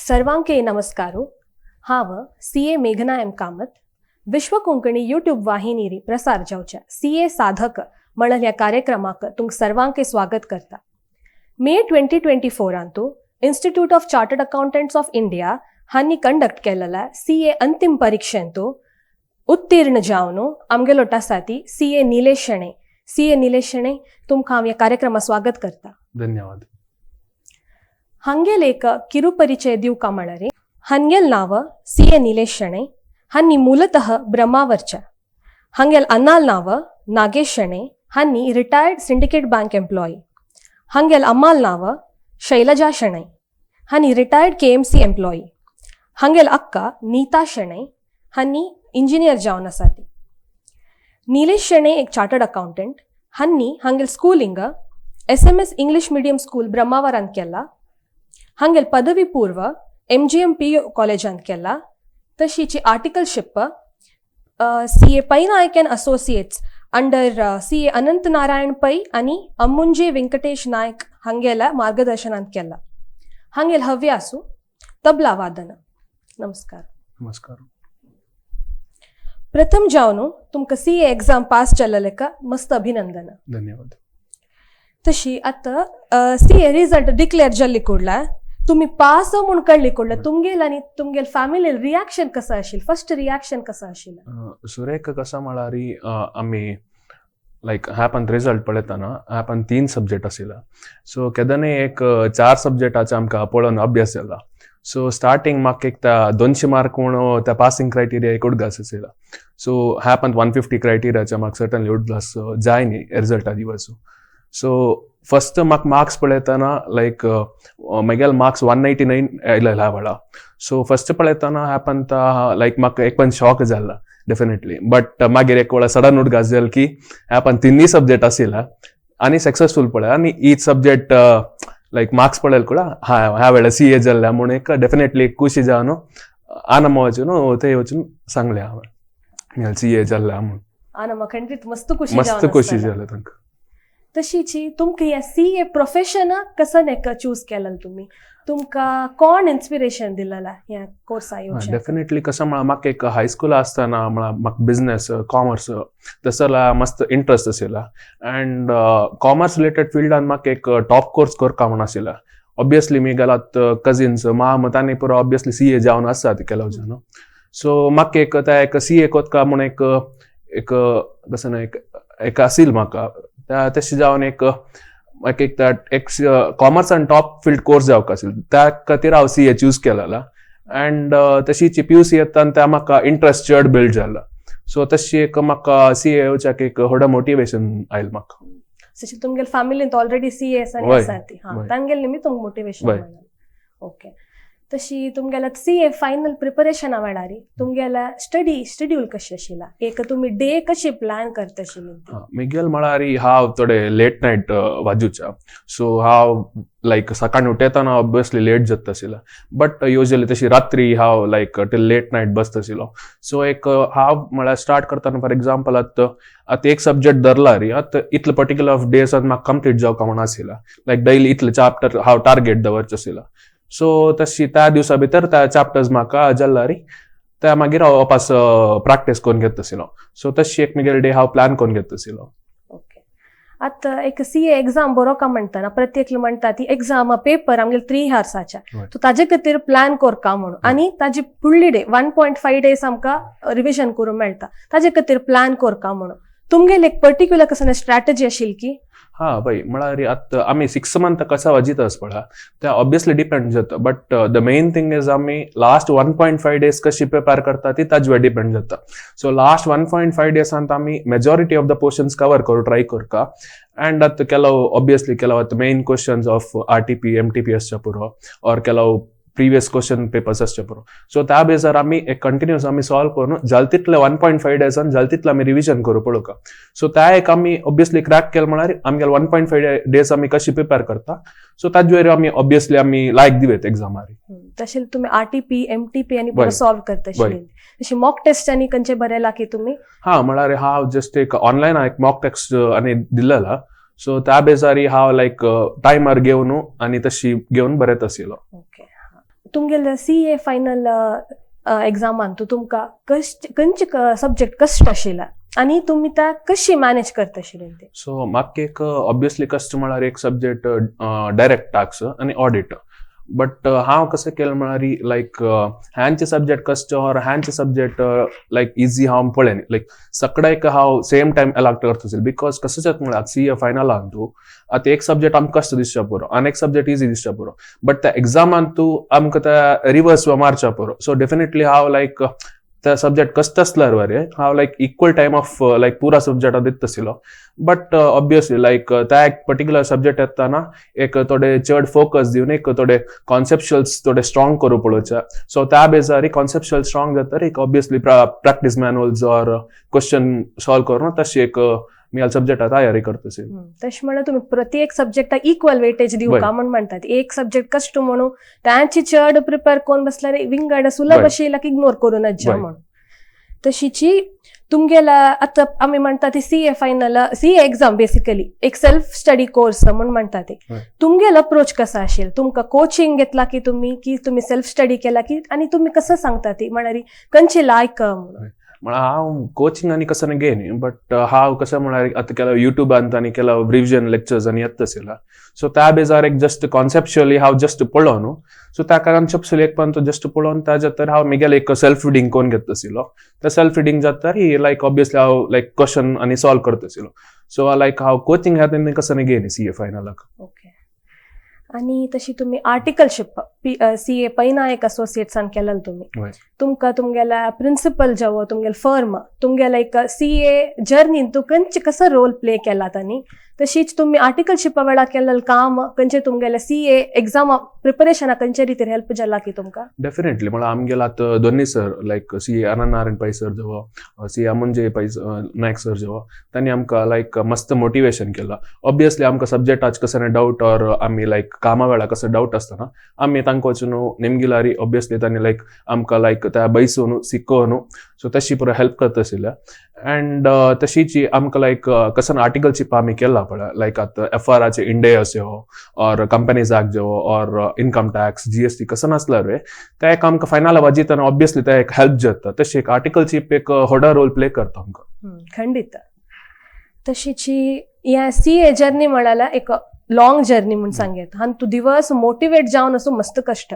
सर्वांके नमस्कारो. हांव सी ए मेघना एम कामत, विश्व कोंकणी यूट्यूब वाहिनीरी प्रसार जावच्या सी ए साधक म्हणल ह्या कार्यक्रमाक तुमकां सर्वांके स्वागत करता. मे 2024 आंतू Institute of Chartered Accountants of India हांनी कंडक्ट केलेल्या सी ए अंतिम परीक्षेंतू उत्तीर्ण जावन आमगेलो आसा ती C A Nilesh Shenoy. C A Nilesh Shenoy, तुमकां हांव ह्या कार्यक्रमा स्वागत करता. धन्यवाद. हांगेल एक ಕಿರುಪರಿಚಯ दिवका म्हळ्यार, हांगेल नांव सी ए निलेश शणै. हांनी ಮೂಲತಃ ब्रह्मावरच्या. हांगेल अन्नाल नांव नागेश शणै. हांनी रिटायर्ड सिंडिकेट बँक एम्प्लॉई. हांगेल अम्माल नांव शैलजा शणै. हांनी रिटायर्ड केएमसी एम्प्लॉई. हांगेल अक्का नीता शणै. हांनी इंजिनियर जावन आसा ती. निलेश शणै एक चार्टर्ड अकाउंटंट. हांनी हांगेल schooling SMS English medium school, ब्रह्मावरांत केला. हांगेल पदवी पूर्व एमजीएम पी यू कॉलेजांत केला. तशीची articleship C A Pai Naik and associates under C A Anant Narayan Pai आनी अम्मुंजे व्यंकटेश नायक हांगेल्या मार्गदर्शनांत केला. हांगेल हव्यासू तबला वादन. नमस्कार. नमस्कार. प्रथम जावन तुमकां सी ए एक्झाम पास जाल्लेका मस्त अभिनंदन. धन्यवाद. तशी आतां सी ए रिजल्ट डिक्लेअर जाल्ली कुडला, तुम्ही पास म्हूण कळ्ळी कुडला, तुमगेल आनी तुमगेल फॅमिली रिॲक्शन कसं आशिल्लें? फर्स्ट रिॲक्शन कसं आशिल्लें? सुरेख, कसं म्हळ्यार आमी लायक ह्या रिजल्ट पळयतना ह्या तीन सब्जेक्ट आशिल्ला. सो केदने एक चार सब्जेक्टाचे आमकां पळोवन अभ्यास जाला. सो स्टार्टींग म्हाका एक त्या 200 मार्क म्हूण त्या पासिंग क्रायटेरिया एक उडगास आशिल्ला. सो ह्या 150 क्रायटेरियाचे म्हाका सर्टनली उडगास जाय न्ही रिजल्टा दिवचो. सो फर्स्ट म्हाका मार्क्स पळयतना लायक म्हगेले मार्क्स 199 आयले ह्या वेळा. सो फर्स्ट पळयतना हॅपन लायक म्हाका एक पण शॉक जाला डेफिनेटली, बट मागीर एक वेळा सडन उडगास जाल की ह्या तिन्ही सब्जेक्ट आशिल्ला आनी सक्सेसफूल पळय आनी ईच सब्जेक्ट लायक मार्क्स पळयल ಕೂಡ हा ह्या वेळा सी ए जाल्ल्या म्हूण एक डेफिनेटली खुशी जावन आनंद वचून थंय वचून सांगलें हांवें सी ए जाल्ल्या म्हूण. आनी खंडीत मस्त खुशी मस्त जावन खुशी आसतलें. जालें तांकां. तशीची तुमकां ह्या सी ए प्रोफेशन कसं एक चूज केलें तुमी? तुमकां कोण इन्स्पिरेशन दिलेला ह्या कोर्सा येवच्या? डेफिनेटली, कसं म्हळ्यार म्हाका एक हायस्कूल आसतना म्हळ्यार म्हाका बिझनेस, कॉमर्स तसला मस्त इंट्रस्ट आशिल्ला अँड कॉमर्स रिलेटेड फिल्डान म्हाका एक टॉप कोर्स करका म्हूण आशिल्ला. ऑब्वियसली मी गेलात कजिन्स माम तांणी पुरो ऑब्वियसली सी ए जावन आसात केलो जन. सो म्हाका एक त्या एक सी ए कोतका म्हूण एक एक कसं ना एक एक आशिल्ल म्हाका. त्या तशें जावन एक म्हाका एक त्या एक कॉमर्सान टॉप फिल्ड कोर्स जावंक आशिल्लो. त्या खातीर हांव सी ए चूज केलेला अँड तशीच पी यू सी येता त्या म्हाका इंट्रस्ट चड बिल्ड जाला. सो तशी एक म्हाका सी ए येवच्याक एक व्हडा मोटिवेशन आयल म्हाका. तशी तुमगेले फॅमिलींत ऑलरेडी सी एस आनी आसा ती हा तांगेले निमित्त तुमकां मोटिवेशन मेळ्ळें. ओके, तशी तुमगेल्या सी ए फायनल प्रिपरेशना वेळार तुमगेल्या स्टडी शेड्यूल कशी आशिल्ला? एक तुमी डे कशी प्लॅन करता आशिल्ली ती? मिगेल म्हळ्यार हांव थोडे लेट नायट वाजूच्या. सो हांव लायक सकाळी उठेतना ऑब्वियसली लेट जाता आशिल्ला, बट युजली तशी रात्री हांव लायक टील लेट नायट बसता आशिल्लो. सो एक हांव म्हळ्यार स्टार्ट करतना, फॉर एग्जाम्पल, आतां आतां एक सब्जेक्ट धरला रे, आतां इतले पर्टिक्युलर ऑफ डेज म्हाका कंप्लीट जावका म्हूण आशिल्ला. लायक डेली इतले चॅप्टर हांव टार्गेट दवरचो आशिल्ला. सो तशी त्या दिवसा भितर त्या चॅप्टर्स म्हाका जाल्ला रे, त्या मागीर हांव वापस प्रॅक्टीस करून घेता आशिल्लो. सो तशी एक म्हगेले डे हांव प्लॅन करून घेता आशिल्लो. ओके, आतां एक सी ए एक्झाम बरोवका म्हणटना प्रत्येक म्हणटा ती एक्झाम पेपर आमगेले 3 हवर्साच्या, सो ताजे खातीर प्लॅन करका म्हणून आनी ताजी फुडली डे 1.5 डेज आमकां रिविजन करूंक मेळटा, ताजे खातीर प्लॅन करका म्हणून. तुमगेली एक पर्टिक्युलर कसं स्ट्रॅटजी आशिल्ली की? हा पळय, म्हळ्यार आतां आमी 6 मंथ कसा वाजितास पळय, ते ऑब्वियसली डिपेंड जाता, but the main thing is आमी लास्ट 1.5 डेज कशी प्रिपेर करता ती ताजेर डिपेंड जाता. सो लास्ट 1.5 डेजांत आमी majority of the portions cover करूं ट्राय करता. अँड आतां ಕೆಲವು ऑब्वियसली ಕೆಲವು आतां main questions of RTP, MTP आसचे पुरो ऑर ಕೆಲವು प्रिवियस क्वेश्चन पेपर्स आसचे पुरो. सो त्या बेजार आमी एक कंटिन्युअस आमी सॉल्व करून जाल तितले 1.5 डेजान जाल तितले आमी रिविजन करूं पळोवका. सो त्या एक आमी ऑब्वियसली क्रॅक केलें म्हळ्यार आमगेले 1.5 डेज आमी कशी प्रिपेर करता, सो ताजेर आमी ऑब्वियसली आमी लायक दिवेत एग्जामार. तशें तुमी आरटीपी, एमटीपी आनी पुरो सॉल्व करता आशिल्ली. तशी मॉक टेस्ट आनी खंयचे बरयला की तुमी? हा, म्हळ्यार हांव जस्ट एक ऑनलायन एक मॉक टेस्ट आनी दिलेला. सो त्या बेजारी हांव लायक टायमर घेवन आनी तशी घेवन बरयत आशिल्लो. ओके, तुमगेले सीए फायनल एग्जामान तुमकां कश्ट खंयचे सब्जेक्ट कश्ट आशिल्ला आनी तुमी त्या कशी मॅनेज करता आशिल्ली ते? सो म्हाका एक ऑब्वियसली कश्ट म्हळ्यार एक सब्जेक्ट डायरेक्ट टॅक्स आनी ऑडिट. बट हांव कसं केलें म्हळ्यार लायक ह्यांचे सब्जेक्ट कश्ट ऑर ह्यांचे सब्जेक्ट लायक इजी हांव पळयनी, लायक सगळ्याक हांव सेम टायम एलॉट करता आशिल्लें. Because कसं जाता म्हळ्यार आतां सीए फायनलान तूं आतां एक सब्जेक्ट आमकां कश्ट दिसच्या पुरो आनी एक सब्जेक्ट इजी दिसच्या पुरो, बट त्या एग्जामान तूं आमकां त्या रिवर्स मारच्या पुरो. सो डेफिनेटली हांव लायक त्या सब्जेक्ट कश्ट आसल्यार बरें हांव like equal time of like पुरा सब्जेक्टा दिता आशिल्लो. बट ऑब्वियसली लायक त्या एक पर्टिक्युलर सब्जेक्ट येताना एक थोडे चड फोकस दिवन एक थोडे कॉन्सेप्च्युअल्स थोडे स्ट्रॉंग करूं पळोवचे. सो त्या बेजार कॉन्सेप्च्युअल स्ट्रॉंग जाता एक obviously practice manuals or question solve करून तशी एक मी सब्जेक्टा तयारी करता आशिल्ली. तशें म्हळ्यार तुमी प्रति एक सब्जेक्टाक इक्वल वेटेज दिवका म्हण म्हणटात. एक सब्जेक्ट कश्ट म्हणून तांची चड प्रिपेर करून बसल्यार विंगड सुलभ आशिल्ल्याक इग्नोर करूं नज्जा म्हणून. तशीची तुमगेला आतां आमी म्हणटा ती CA final CA exam basically एक सेल्फ स्टडी कोर्स म्हण म्हणटा ते, तुमगेलो अप्रोच कसा आशिल्लो? तुमकां कोचिंग घेतला की तुमी, की तुमी सेल्फ स्टडी केला की, आनी तुमी कसं सांगता ती म्हळ्यार खंयची लायक म्हणून? म्हळ्यार हांव कोचिंग आनी कसं घेयनी, बट हांव कसं म्हळ्यार आतां केला युट्यूबांत आनी केला रिविजन लेक्चर्स आनी येता आशिल्ला. सो त्या बेजार एक जस्ट कॉन्सेप्च्युअली हांव जस्ट पळोवन न्हू, सो त्या कॉन्सेप्च्युअली एक पण तो जस्ट पळोवन ताज्या तर हांव म्हगेलें एक सेल्फ रिडींग करून घेता आशिल्लो. त्या सेल्फ रिडींग जाता लायक ऑब्वियसली हांव लायक क्वेश्चन आनी सॉल्व करता आशिल्लो. सो लायक हांव कोचिंग घेता तेन्ना कसं घेयनी सीए फायनलाक. ओके, आनी तशी तुमी आर्टिकलशीप पी सीए पैनायक असोसिएट्सान केलें तुमी. तुमकां तुमगेल्या प्रिंसिपल जावं तुमगेले फर्म तुमगेले एक सीए जर्नीन तूं खंयचे कसो रोल प्ले केला तांणी, तशीच तुमी आर्टिकलशिपा वेळार केल्लें काम खंयचे तुमगेले सीए एग्जामा प्रिपरेशनाक खंयचे रितीन हेल्प जाला की तुमकां? डेफिनेटली, म्हळ्यार आमगेले आतां दोन्ही सर लायक सी अनंत नारायण पै सर जावं सी अमुंजय पै नायक सर जावं, तांणी आमकां लायक मस्त मोटिवेशन केलां. ऑब्वियसली आमकां सब्जेक्टाच कसो डावट ऑर आमी लायक कामा वेळार कसो डावट आसतना आमी तांकां वचून नेमगिलारी ऑब्वियसली तांणी लायक आमकां लायक त्या बैसून शिकोवन सो तशी पुरो हेल्प करता आशिल्ले. अँड तशीच आमकां लायक कसं आर्टिकलशीप आमी केला पळय, लायक आतां एफआराचे इंडेस यो ऑर कंपनीज ऍक्ट जो ऑर इन्कम टॅक्स जीएसटी कसं नासल्यार ते एक आमकां फायनल वाजिताना ऑब्वियसली ते एक हेल्प जाता. तशी एक आर्टिकलशीप एक व्हडा रोल प्ले करता आमकां. खंडीत. तशीची ह्या सीए जर्नी म्हळ्यार एक लॉंग जर्नी म्हूण सांगेत आनी तूं दिवस मोटिवेट जावन असो मस्त कश्ट.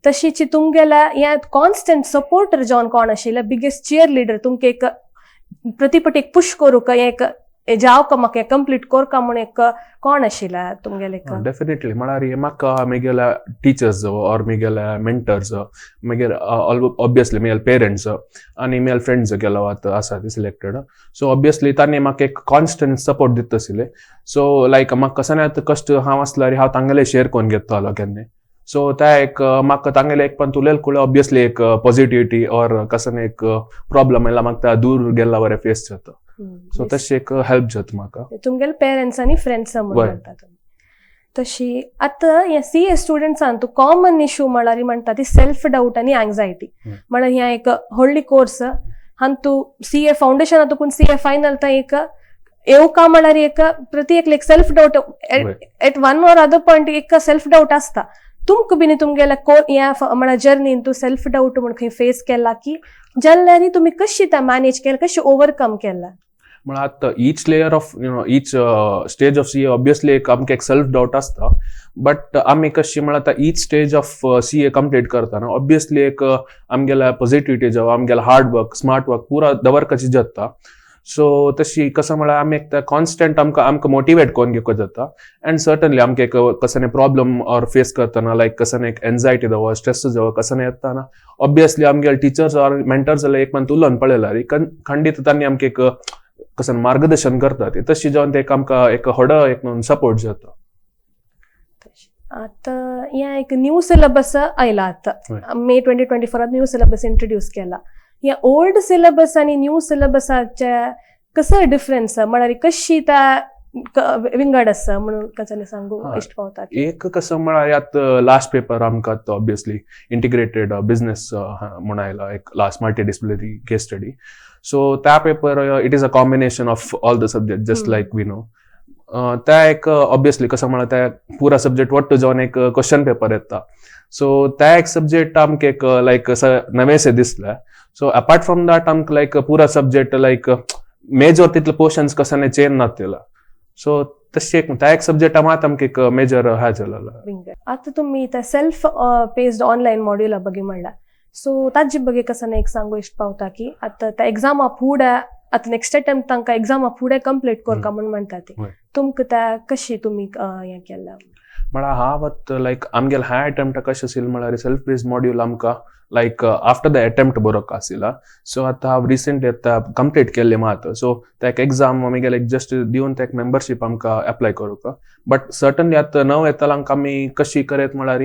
तशीची तुमगेल्या ह्या कॉन्स्टंट सपोर्टर जावन कोण आशिल्ले, बिगेस्ट चियर लिडर, तुमकां एक प्रतिपट एक पुश करूंक एक जावका म्हाका कंप्लीट कोरका म्हूण एक कोण आशिल्ला तुमगेले एक? डेफिनेटली, म्हळ्यार म्हाका म्हगेल्या टिचर्स ऑर म्हगेल्या मेंटर्स, मागीर ऑब्वियसली म्हगेले पेरंट्स आनी म्हगेले फ्रेंड्स केलो आतां आसा ते सिलेक्टेड. सो ऑब्वियसली तांणी म्हाका एक कॉन्स्टंट सपोर्ट दिता आशिल्ले. सो लायक म्हाका कसो आतां कश्ट हांव आसल्यार हांव तांगेले शेअर करून घेतालो केन्ना. सो त्या एक म्हाका तांगेले एक पण तुलेल कुळे ऑब्वियसली एक पॉझिटिविटी ऑर कसं एक प्रॉब्लम आयला म्हाका त्या दूर गेल्ला बरें फेस जाता. सो तशें एक हेल्प जाता म्हाका. तुमगेले पेरंट्स आनी फ्रेंड्स म्हूण म्हणटा तुमी. तशी आतां ह्या सीए स्टुडंट्सान तूं कॉमन इशू म्हळ्यार म्हणटा ती सेल्फ डावट आनी एंग्जायटी. म्हळ्यार ह्या एक व्हडली कोर्स हांतू सीए फावंडेशना तुकून सीए फायनल थंय एक येवका म्हळ्यार एक प्रति एक like self doubt at one or other point एक सेल्फ डावट आसता. तुमकां बीन तुमगेल्या को ह्या म्हळ्यार जर्नीन तूं सेल्फ डावट म्हूण खंय फेस केला की जाल्यार तुमी कशी ता मॅनेज केला, कशी ओवरकम केला? म्हळ्यार आतां each layer of each stage of CA obviously एक आमकां एक सेल्फ डावट आसता. बट आमी कशी म्हळ्यार आतां each stage of CA complete करतना ऑब्वियसली एक आमगेल्या पॉझिटिविटी जावं आमगेल्या हार्ड वर्क स्मार्ट वर्क पुरा दवरकाची जाता. सो तशी कसं म्हळ्यार आमी एक कॉन्स्टंट आमकां आमकां मोटिवेट करून घेवपाक जाता. अँड सर्टनली आमकां एक कसं प्रॉब्लम ऑर फेस करतना लायक कसं एक एन्जायटी जावं स्ट्रेस जावं कसं येताना ऑब्वियसली आमगेले टिचर्स ऑर मेंटर्स जाल्यार एक मन उलोवन पळयल्यार खंडीत तांणी आमकां एक कसं मार्गदर्शन करतात. तशी जावन ते एक आमकां एक व्हडो एक सपोर्ट जाता. आतां ह्या एक न्यू सिलेबस आयला आतां मे 2024 न्यू सिलेबस इंट्रोड्यूस केला. ह्या ओल्ड सिलेबस आनी न्यू सिलेबसाचे कसो डिफरन्स, म्हळ्यार कशी त्या विंगड आसा म्हणून कशाने सांगू इश्ट पावता? एक कसं म्हळ्यार आतां लास्ट पेपर आमकां ऑब्वियसली इंटिग्रेटेड बिझनेस म्हूण आयला एक last multi disciplinary case study. So त्या paper it is a combination of all the subject just like we know. त्या एक ऑब्वियसली कसं म्हळ्यार त्या पुरा सब्जेक्ट वट्टू जावन एक क्वेश्चन पेपर येता. सो त्या एक सब्जेक्ट आमकां एक लायक नवेसे दिसले. सो अपार्ट फ्रॉम that आमकां लायक पुरा सब्जेक्ट लायक मेजर तितले पोर्शन्स कसाने चेंज नातिला. सो तशें एक त्या एक सब्जेक्टा मात आमकां एक मेजर ह्या जालेलो. आतां तुमी त्या सेल्फ पेस्ड ऑनलायन मॉड्युला ಬಗ್ಗೆ म्हणला, सो ताजे ಬಗ್ಗೆ कसं एक सांगू इश्ट पावता की आतां त्या एग्जामा फुडें, आतां नेक्स्ट अटेम्प्ट तांकां एग्जामा फुडें कंप्लीट करका म्हूण म्हणटा ती, तुमकां त्या कशी तुमी हें केलां? म्हळ्यार हांव आतां लायक आमगेले ह्या अटेम्प्टा कशें आशिल्लें म्हळ्यार सेल्फ बेस्ड मॉड्यूल आमकां लायक आफ्टर the attempt बरोवंक आशिल्ला. सो आतां हांव रिसेंटली आतां कंप्लीट केल्ले मात. सो ताका एग्जाम आमगेले एक जस्ट दिवन ताका मेंबरशीप आमकां एप्लाय करूंक. बट सर्टनली आतां नव येतलो आमी कशी करयत म्हळ्यार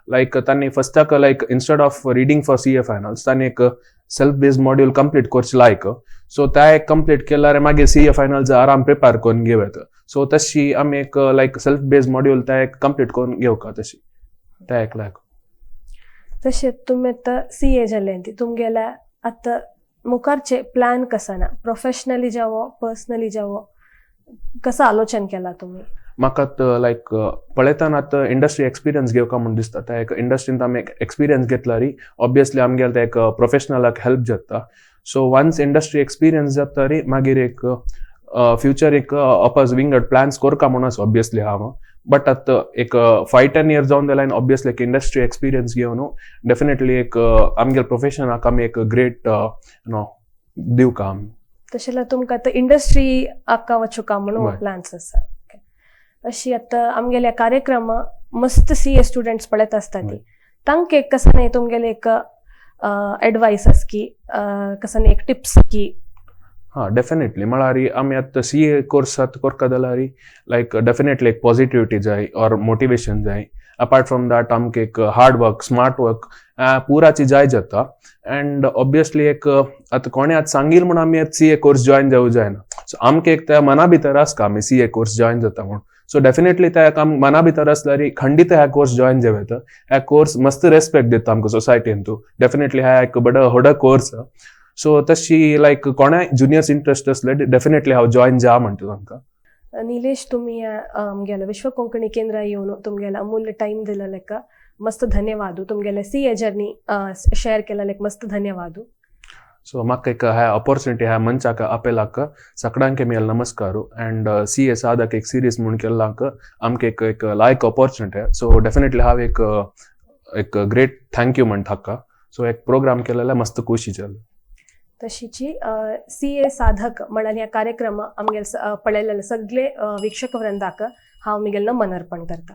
लायक तांणी फस्टाक like instead of reading for CA finals तांणी एक सेल्फ बेस्ड मॉड्यूल कंप्लीट करचें लायक. सो त्या एक कंप्लीट केल्यार मागीर सीए फायनल्स आराम प्रिपेर करून घेवं येता. सो तशी आमी एक लायक सेल्फ बेस्ड मॉड्यूल त्या एक कंप्लीट करून घेवका तशी त्या एक लायक. तशें तुमी आतां सीए जाले ती तुमगेल्या आतां मुखारचे प्लॅन कसो ना, प्रोफेशनली जावो, पर्सनली जावो, कसो आलोचन केला तुमी? म्हाका लायक पळयतना आतां इंडस्ट्री एक्सपिरियन्स घेवका म्हूण दिसता. त्या एक इंडस्ट्रींत आमी एक एक्सपिरियन्स घेतल्यार ऑब्वियसली आमगेले ते एक प्रोफेशनलाक हेल्प जाता. सो वन्स इंडस्ट्री एक्सपिरियन्स जाता मागीर एक फ्युचर एक अपाज विंगड प्लॅन्स करका म्हूण आसा ऑब्वियसली हांव. बट आतां एक 5-10 इयर्स जावन जाल्यार ऑब्वियसली एक इंडस्ट्री एक्सपिरियन्स घेवन डेफिनेटली एक आमगेले प्रोफेशनाक आमी एक ग्रेट नो दिवका आमी. तशें जाल्यार तुमकां आतां इंडस्ट्री आक्का वचुका म्हणून प्लॅन्स आसा. अशी आतां आमगेल्या कार्यक्रम मस्त सीए स्टुडंट्स पळयत आसता ती, तांकां एक कसं न्ही तुमगेले एक एडवायस आस की कसं न्ही एक टिप्स की? हां, डेफिनेटली. म्हळ्यार आमी आतां सीए कोर्स आतां करता जाल्यार लायक डेफिनेटली एक पॉजिटिविटी जाय ऑर मोटिवेशन जाय. अपार्ट फ्रॉम that आमकां एक हार्ड वर्क, स्मार्ट वर्क पुराची जाय जाता. एंड ऑब्वियसली एक आतां कोणें आतां सांगील म्हूण आमी आतां सीए कोर्स जॉयन जावं जायना. सो आमकां एक त्या मना भितर आसता आमी सीए कोर्स जॉयन जाता म्हूण. सो डेफिनेटली त्या एक आम मना भितर आसल्यार खंडीत ह्या कोर्स जॉयन जावं येता. ह्या कोर्स मस्त रेस्पेक्ट दिता आमकां सोसायटीन. तूं डेफिनेटली ह्या एक बडो व्हडो कोर्स. सो तशी लायक कोणाय जुनियर्स इंट्रस्ट आसले डेफिनेटली हांव जॉयन जा म्हणटा तांकां. निलेश, तुमी आमगेल्या विश्व कोंकणी केंद्र येवन तुमगेल्या अमूल्य टायम दिलेलेक मस्त धन्यवाद. तुमगेले सीए जर्नी शेअर केलेलेक मस्त धन्यवाद. सो म्हाका एक ह्या ऑपॉर्चुनिटी ह्या मंचाक आपयलाक सगळ्यांक मेल नमस्कार. अँड सीए साधक एक सिरीज म्हूण केल्लाक आमकां एक एक लायक ऑपॉर्चुनिटी. सो डेफिनेटली हांव एक एक ग्रेट thank you म्हणटा हाका. सो एक प्रोग्राम केलेले मस्त खुशी जाली. तशीची सीए साधक म्हळ्यार ह्या कार्यक्रम आमगेले पळयलेले सगळे वीक्षक वृंदाक हांव मिगेल नमन अर्पण करता.